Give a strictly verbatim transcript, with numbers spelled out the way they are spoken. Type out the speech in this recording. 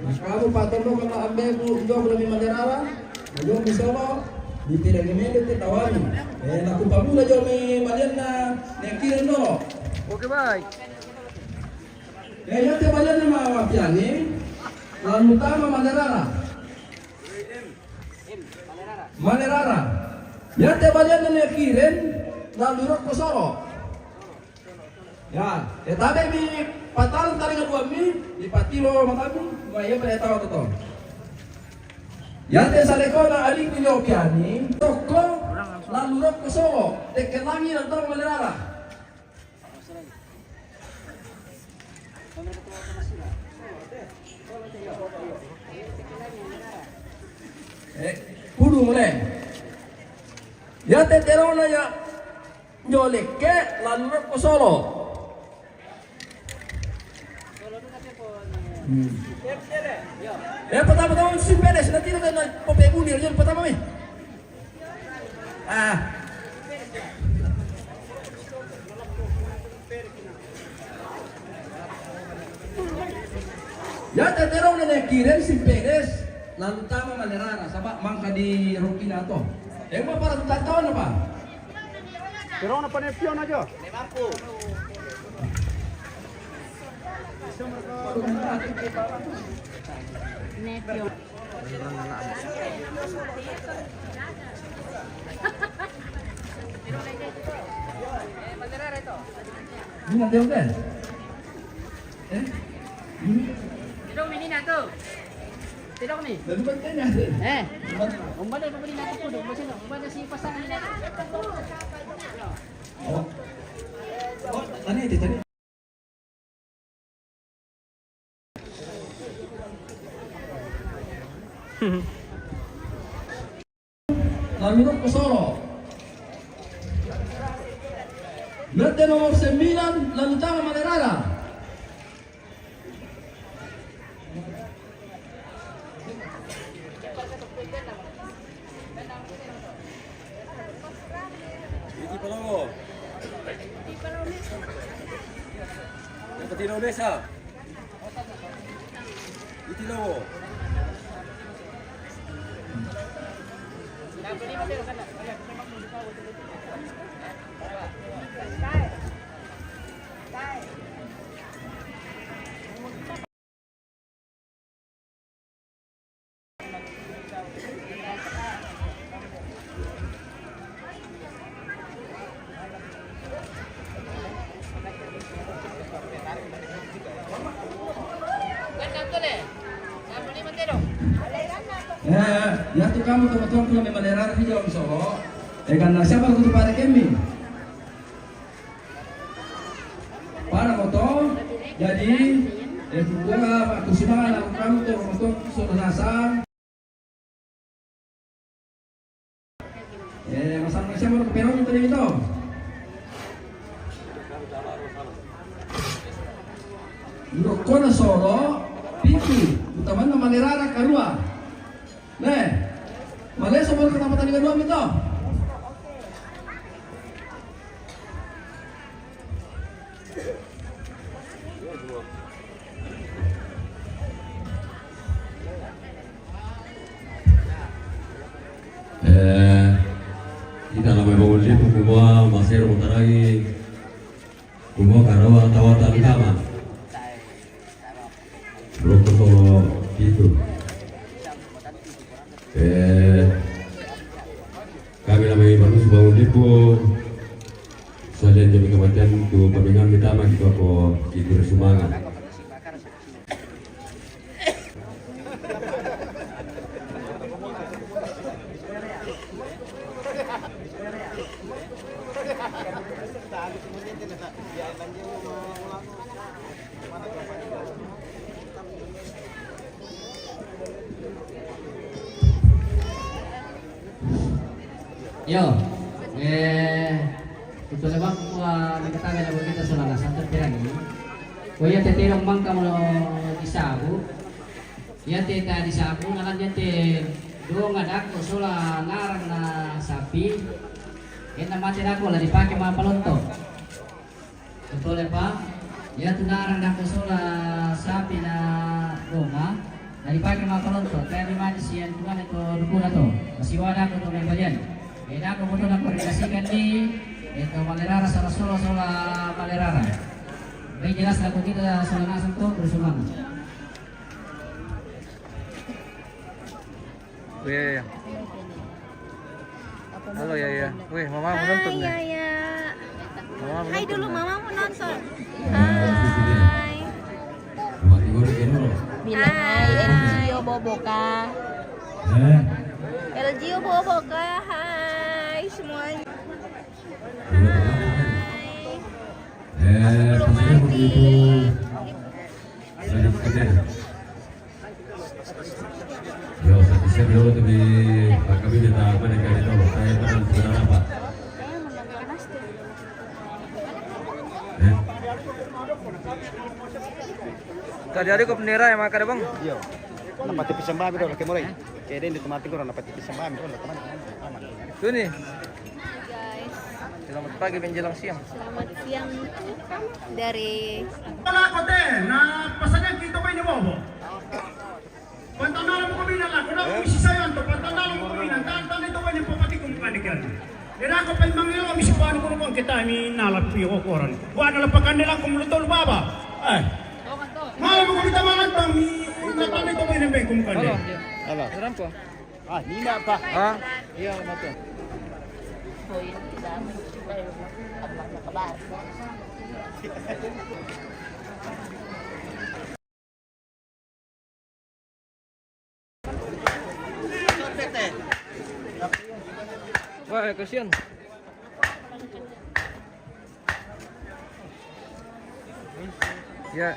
Kamu patondokanga ambeku, jolo mi malerara, na jolo mi solo, di pira gemende te tawani. Eh, na kupamula jolo mi malianna, ne kira no. Oke, baik. Eh, iate malianna ma wapiani, lalu tama malerara. Malerara. Iate malianna ne kiren, lalu roko solo. Ya, e tabe mi patalan tali kadua mi, di patilo matamu, ma ia pada tawa toto. Iate salekona aliku yo piani, toko, lalu roko solo, tekelangi dan tawa malerara. Eh, kudu mule. Iate terona ya, Nyolekke, lalu roko solo. Hmm. Eh, pertama-tama si Peres, nanti kita na pope bunyi, jadi pertama mi. Ah. Ya, tetero na ne kiren si Peres, lalu tama malerara, saba mangka di rokina to. Eh, ma para tataon apa? Pero na pane pion aja. Ini nanti udah. Eh? Ini? Tidak, ini nanti. Tidak, ini. Lalu kan tanya. Eh? Umbada, umbada, nanti kudu, umbada, umbada si pasang ini. Oh. Oh, tadi itu, tadi. Lalu ko solo. Mete nomor sembilan, lalu tama malerara. Iti palomo. Yang penting Indonesia. Iti lomo. Eh, ya tu kamu teman-teman kalau memang lerara di Jawa Solo. Eh, karena siapa kutu pare kemi? Para moto, jadi, eh, buka, aku sumanga na kamu to moto, so nasa. Eh, masang Malaysia baru ke Peron tadi itu. Duro kona solo, pitu, utamanna malerara karua. Ne, maleso baru ke tempat tadi kedua itu. Eh, ita na mai bangun lipu kumua masero mutarangi kumua karawa tawata utama. Roko solo itu. Eh, kami na mai barusu bangun lipu. Salian jami kematian tu pamengan mitama kita ko ikure sumanga. Yo, eh, tutole bang kua nakatanga na kita sola na santa pirangi. Ko iate terong mangka mo disabu. Iate ta disabu, nakan iate donga dako sola narang na sapi. Ena mate dako la dipake ma palonto. Tutole pa, iatu narang dako sola sapi na donga, Dipake ma penonton, kami mani sian tuan itu dukuna to. Masiwada aku to membalian. Beda aku butuh nak koordinasikan di itu Malerara salah solo sola Malerara. Baik jelas aku kita sola langsung to bersumang. Iya, iya. Halo ya ya. Wih, mama menonton nih. Ya ya. Mama Hai dulu, menonton. Mama mau nonton. Hai. Buat ibu di dulu. Bilang hai L G O Boboka. Eh, L G O Boboka. Hai semuanya. dulu. Hai. Eh, maksudnya begitu. Dari sekitar. Yo, satu saya dulu tapi Pak Kabir kita apa nih kali tahu. Saya pernah sebenarnya Pak. Eh, Tadi ada kok bendera ya, makanya bang. Iyo. Napati pisang babi do, laki mulai. Kaya den di tempat kurang napati pisang babi do, teman. Tuh nih. Guys, Selamat pagi menjelang siang. selamat siang dari Lako te, na pasagan kita ko ini bobo. Pantanal mo kami na lako, na kung si Sayan to, pantanal mo kami na, tantan ito ko ini papati kong panikan. Ira ko pa yung mga ilo, misi kuan ko kung kita mi nalap iyo ko koran. Kuan na lapakan nila kung lutol baba. Eh. Malam mo kami tamangan to, mi natan ito ko ini bengkong kande. Halo. Halo. Meron po. Ah, nina pa. Ah, Iya, mato. wah, kasihan. Ya.